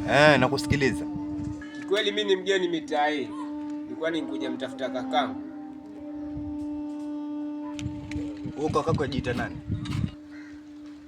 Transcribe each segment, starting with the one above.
Nakusikiliza. Kweli mimi ni mgeni mitaa hii. Nilikuwa nikuja mtafuta kakangu. Huyo kakako ajiita nani?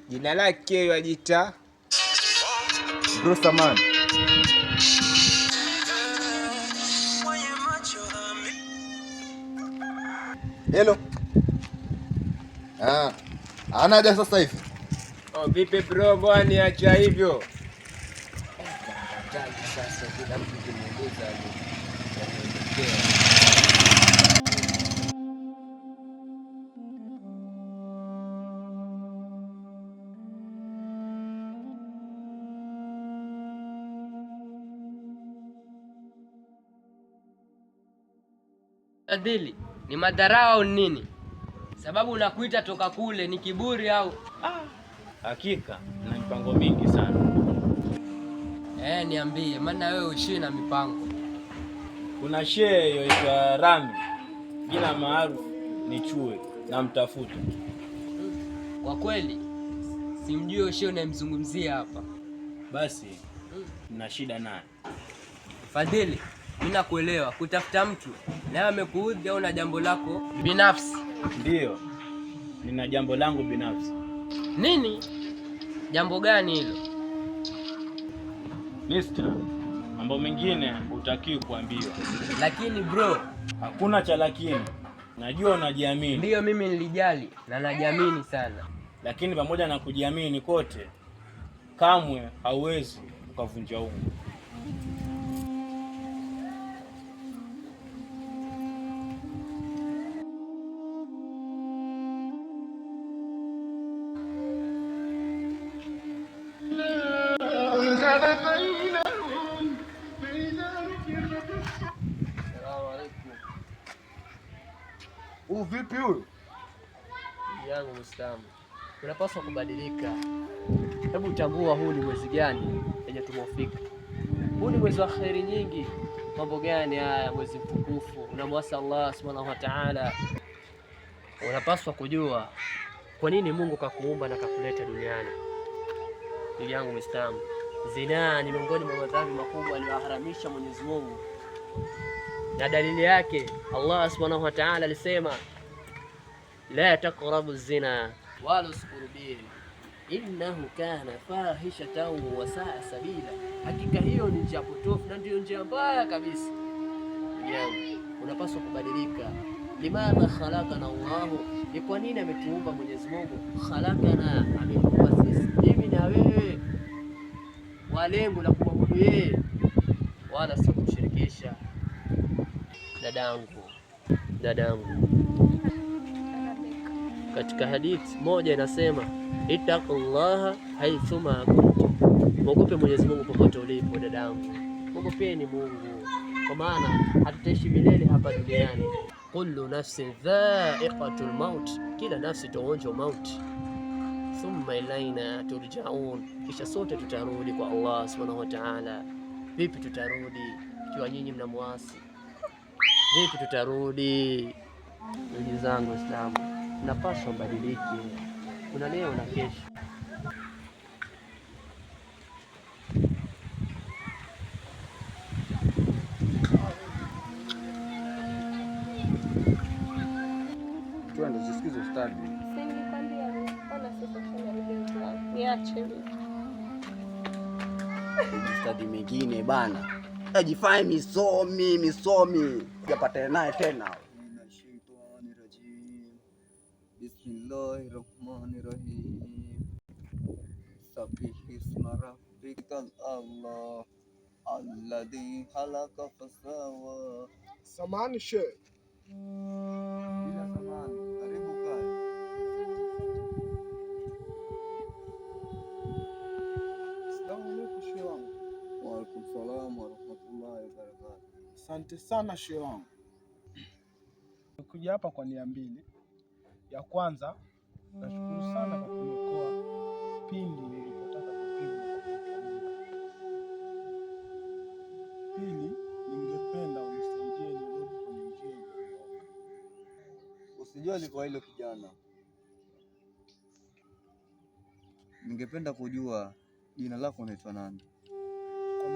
Jina lake yajiita Bro Saman. Hello. Ah, anaja sasa hivi. Oh, vipi bro, mbona niacha hivyo? Sasa kila mtu kimuuliza anaelekea. Fadhili, ni madharau au nini? Sababu unakuita toka kule ni kiburi au? Hakika na mipango mingi sana. Niambie, maana wewe ushii na mipango. Kuna shehe yoitwa Rami, jina maarufu ni Chue, na mtafuta. Kwa kweli simjui ushii unayemzungumzia hapa. Basi na shida naye. Fadhili, mimi nakuelewa, kutafuta mtu naye amekuudhi au na jambo lako binafsi. Ndiyo, nina jambo langu binafsi. Nini? Jambo gani hilo? Mister, mambo mengine hutakiwi kuambiwa. Lakini bro, Hakuna cha lakini. Najua unajiamini, ndiyo mimi nilijali na najiamini sana. lakini pamoja na kujiamini kote, kamwe hauwezi ukavunja ungo. Salamu alaykum. Huu vipi huyu? Ndugu yangu Muislamu, unapaswa kubadilika. Hebu tambua huu ni mwezi gani yenye tumeufika. Huu ni mwezi wa kheri nyingi. Mambo gani haya? Mwezi mtukufu, unamwasi Allah subhanahu wa ta'ala. Unapaswa kujua kwa nini Mungu kakuumba na kakuleta duniani. Ndugu yangu Muislamu, zinaa ni miongoni mwa madhambi makubwa aliyoharamisha Mwenyezi Mungu, na dalili yake Allah subhanahu wa ta'ala alisema la taqrabu zina, wala usikurubie, innahu kana fahishatan wa saa sabila, hakika hiyo ni njia potofu na ndiyo njia mbaya kabisa. Ndugu yangu, unapaswa kubadilika. Limadha khalaqana Allahu, ni kwa nini ametuumba Mwenyezi Mungu? Khalaqana, ametuumba sisi, mimi na wewe, kwa lengo la kumwabudu yeye, wala sio kumshirikisha. Dadangu, dadangu, katika hadithi moja inasema ittaqullaha haithuma kuntum, mwogope Mwenyezi Mungu popote ulipo. Dadangu, mwogopeni Mungu, kwa maana hatutaishi milele hapa duniani. Kullu nafsin dha'iqatul maut, kila nafsi itaonja mauti. Thumma ilaina turjaun, kisha sote tutarudi kwa Allah subhanahu wa ta'ala. Vipi tutarudi ikiwa nyinyi mnamwasi? Vipi tutarudi? Ndugu zangu Waislamu, mnapaswa mbadilike. Kuna leo na kesho. Twende tusikize ustadi. Niache mimi. Ustadi mengine bana, ajifanye misomi misomi, japatane naye tena. Bismillahirrahmanirrahim. Sabbihisma rabbikal a'la alladhi khalaqa fasawa. Samahani shehe. Bila samahani, karibu kae. Asalamu alaykum shehe wangu. Wa alaikum salam wa rahmatullahi wa barakatuh. Asante sana shehe wangu. Nimekuja hapa kwa nia mbili. Ya kwanza, nashukuru sana kwa kuniokoa pindi nilipotaka kupigwa kwa kuitwa mimba. Pili, ningependa unisaidie nirudi kwenye njia iliyonyooka. Usijali kwa hilo kijana. Ningependa kujua jina lako unaitwa nani? Kwa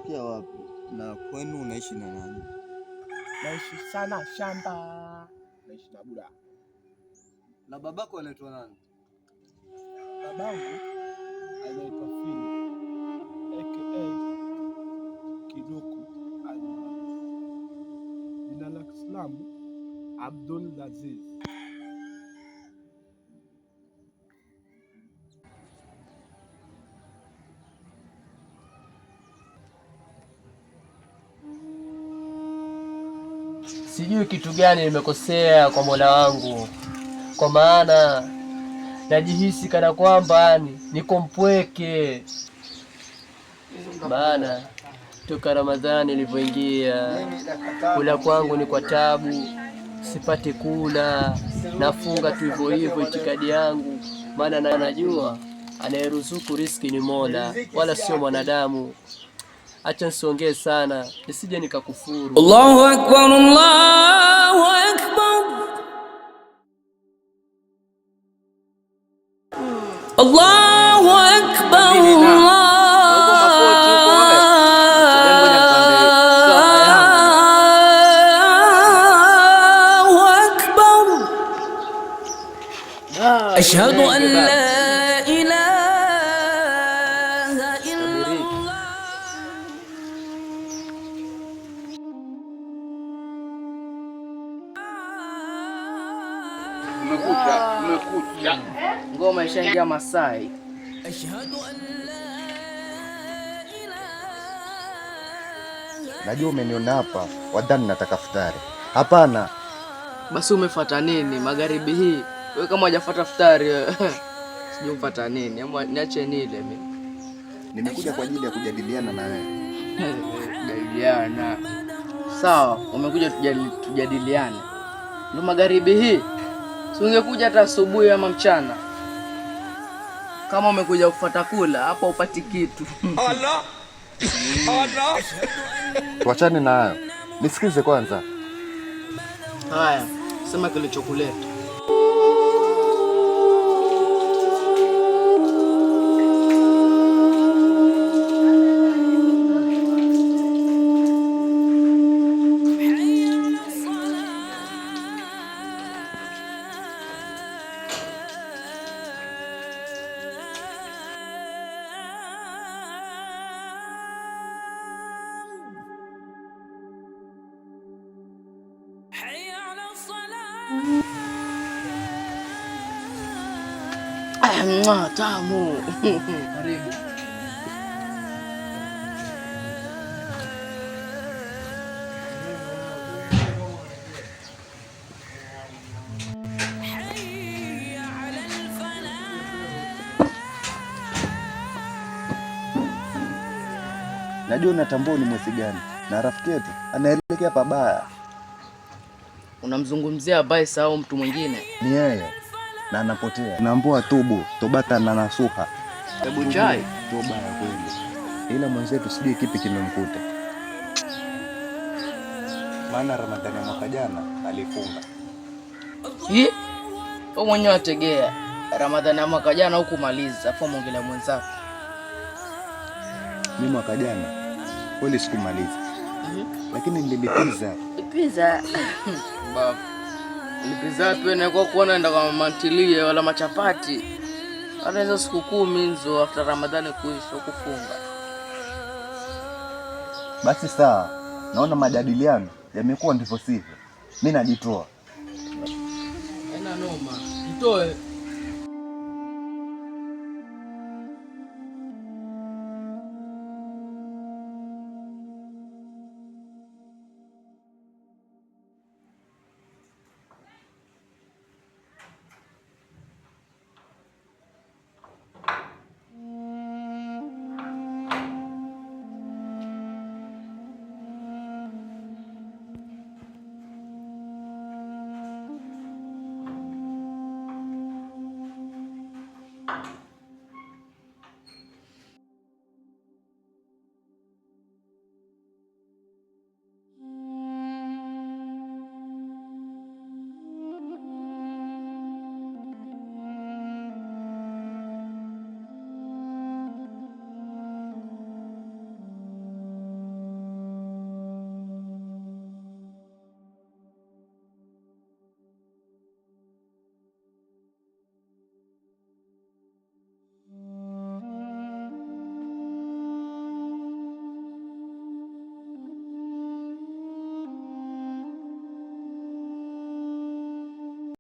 Unatokea wapi na kwenu unaishi na nani? Naishi sana shamba, naishi na Buda. Na babako anaitwa nani? Babangu anaitwa Fili aka Kiduku almaarufu, jina la Kiislamu Abdul Aziz. Sijui kitu gani nimekosea kwa Mola wangu, kwa maana najihisi kana kwamba yani niko mpweke, maana toka Ramadhani ilivyoingia kula kwangu ni kwa tabu, sipati kula, nafunga tu hivyo hivyo itikadi yangu, maana najua anayeruzuku riski ni Mola wala sio mwanadamu. Acha nisiongee sana nisije nikakufuru. Allahu akbar, Allahu akbar, Allahu akbar, Allahu akbar. Ashhadu an la ilaha illa Allah. Ngoma ishaingia Masai. Ashhadu an la ilaha. Najua umeniona hapa, wadhani nataka futari. Hapana, Basi umefuata nini magharibi hii? Wewe kama hujafuata futari sijui umfuata nini. Ama niache nile mimi. Nimekuja kwa ajili ya kujadiliana na wewe. Kujadiliana. Sawa, umekuja tujadiliane. Ndio magharibi hii. Si ungekuja hata asubuhi ama mchana. Kama umekuja kufuata kula, hapa upati kitu. Tuachane na hayo, nisikize kwanza. Haya, sema kilichokuleta. Ah, mwa, tamu. Karibu. Najua unatambua ni mwezi gani na rafiki yetu anaelekea pabaya. Unamzungumzia Baisa au mtu mwingine? Ni yeye na anapotea. Naambua tubu tobata na nasuha. Hebu chai. Toba ya kweli, ila mwenzetu sijui kipi kimemkuta, maana Ramadhani ya mwaka jana alifunga. Hii wewe mwenyewe wategea Ramadhani ya mwaka jana hukumaliza, afu mwongelea mwenzako. Mimi mwaka jana kweli sikumaliza, lakini nililipiza. Lipiza. Baba. Lipiza wapi wewe kwa kuona enda kwa mama ntilie wala machapati. Hata hizo siku 10 hizo after Ramadhani kuisha kufunga. Basi sawa, naona majadiliano yamekuwa ndivyo sivyo. Mimi najitoa. Haina noma. Jitoe.